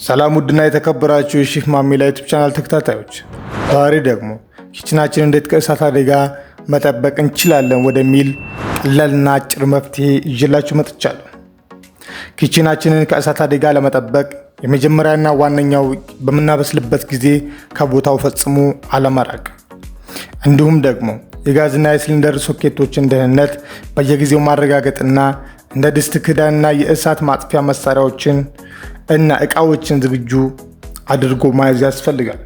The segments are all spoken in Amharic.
ሰላም ውድና የተከበራችሁ የሼፍ ማሚላ YouTube channel ተከታታዮች፣ ዛሬ ደግሞ kitchen ኣችንን እንዴት ከእሳት አደጋ መጠበቅ እንችላለን ወደሚል ቀላልና አጭር መፍትሄ ይዤላችሁ መጥቻለሁ። Kitchen ኣችንን ከእሳት አደጋ ለመጠበቅ የመጀመሪያና ዋነኛው በምናበስልበት ጊዜ ከቦታው ፈጽሞ አለመራቅ፣ እንዲሁም ደግሞ የጋዝና የሲሊንደር ሶኬቶችን ደህንነት በየጊዜው ማረጋገጥና እንደ ድስት ክዳንና የእሳት ማጥፊያ መሳሪያዎችን እና እቃዎችን ዝግጁ አድርጎ መያዝ ያስፈልጋል።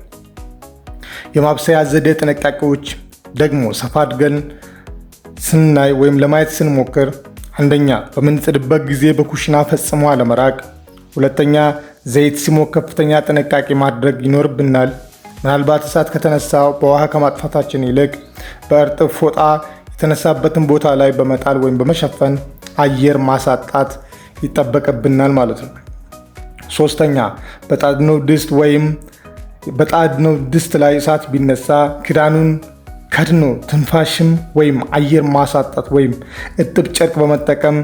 የማብሰያ ዘዴ ጥንቃቄዎች ደግሞ ሰፋ አድርገን ስናይ ወይም ለማየት ስንሞክር፣ አንደኛ፣ በምንጥድበት ጊዜ በኩሽና ፈጽሞ አለመራቅ። ሁለተኛ፣ ዘይት ሲሞቅ ከፍተኛ ጥንቃቄ ማድረግ ይኖርብናል። ምናልባት እሳት ከተነሳ በውሃ ከማጥፋታችን ይልቅ በእርጥብ ፎጣ የተነሳበትን ቦታ ላይ በመጣል ወይም በመሸፈን አየር ማሳጣት ይጠበቅብናል ማለት ነው። ሶስተኛ፣ በጣድነው ድስት ወይም በጣድነው ድስት ላይ እሳት ቢነሳ ክዳኑን ከድኖ ትንፋሽም ወይም አየር ማሳጣት ወይም እርጥብ ጨርቅ በመጠቀም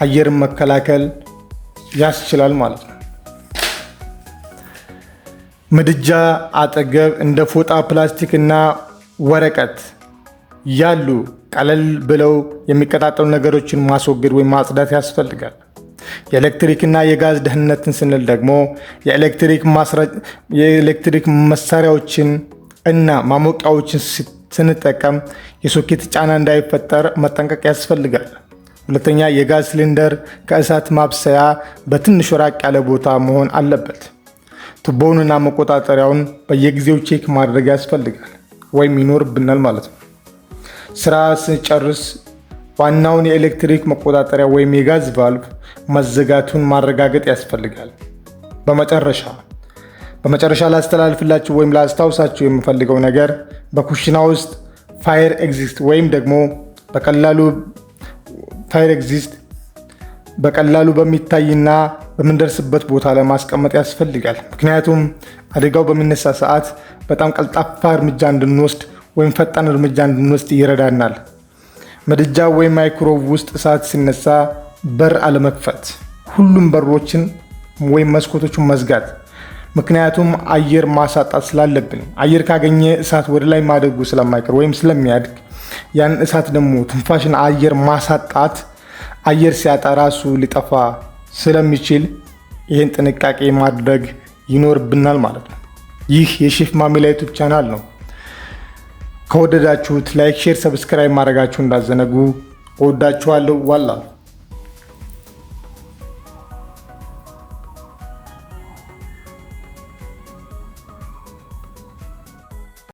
አየርን መከላከል ያስችላል ማለት ነው። ምድጃ አጠገብ እንደ ፎጣ፣ ፕላስቲክ እና ወረቀት ያሉ ቀለል ብለው የሚቀጣጠሉ ነገሮችን ማስወገድ ወይም ማጽዳት ያስፈልጋል። የኤሌክትሪክ እና የጋዝ ደህንነትን ስንል ደግሞ የኤሌክትሪክ መሳሪያዎችን እና ማሞቂያዎችን ስንጠቀም የሶኬት ጫና እንዳይፈጠር መጠንቀቅ ያስፈልጋል። ሁለተኛ፣ የጋዝ ሲሊንደር ከእሳት ማብሰያ በትንሹ ራቅ ያለ ቦታ መሆን አለበት። ቱቦውንና መቆጣጠሪያውን በየጊዜው check ማድረግ ያስፈልጋል ወይም ይኖርብናል ማለት ነው። ስራ ስንጨርስ ዋናውን የኤሌክትሪክ መቆጣጠሪያ ወይም የጋዝ ቫልቭ መዘጋቱን ማረጋገጥ ያስፈልጋል። በመጨረሻ ላስተላልፍላችሁ ወይም ላስታውሳችሁ የምፈልገው ነገር በኩሽና ውስጥ fire exit ወይም ደግሞ በቀላሉ fire exit በቀላሉ በሚታይና በምንደርስበት ቦታ ላይ ማስቀመጥ ያስፈልጋል። ምክንያቱም አደጋው በሚነሳ ሰዓት በጣም ቀልጣፋ እርምጃ እንድንወስድ ወይም ፈጣን እርምጃ እንድንወስድ ይረዳናል። ምድጃ ወይም ማይክሮዌቭ ውስጥ እሳት ሲነሳ በር አለመክፈት፣ ሁሉም በሮችን ወይም መስኮቶችን መዝጋት። ምክንያቱም አየር ማሳጣት ስላለብን፣ አየር ካገኘ እሳት ወደ ላይ ማደጉ ስለማይቀር ወይም ስለሚያድግ፣ ያን እሳት ደግሞ ትንፋሽን አየር ማሳጣት፣ አየር ሲያጣ ራሱ ሊጠፋ ስለሚችል ይህን ጥንቃቄ ማድረግ ይኖርብናል ማለት ነው። ይህ የሼፍ ማሚላ YouTube channel ነው። ከወደዳችሁት like፣ share፣ subscribe ማድረጋችሁ እንዳትዘነጉ። እወዳችኋለሁ። ዋላ።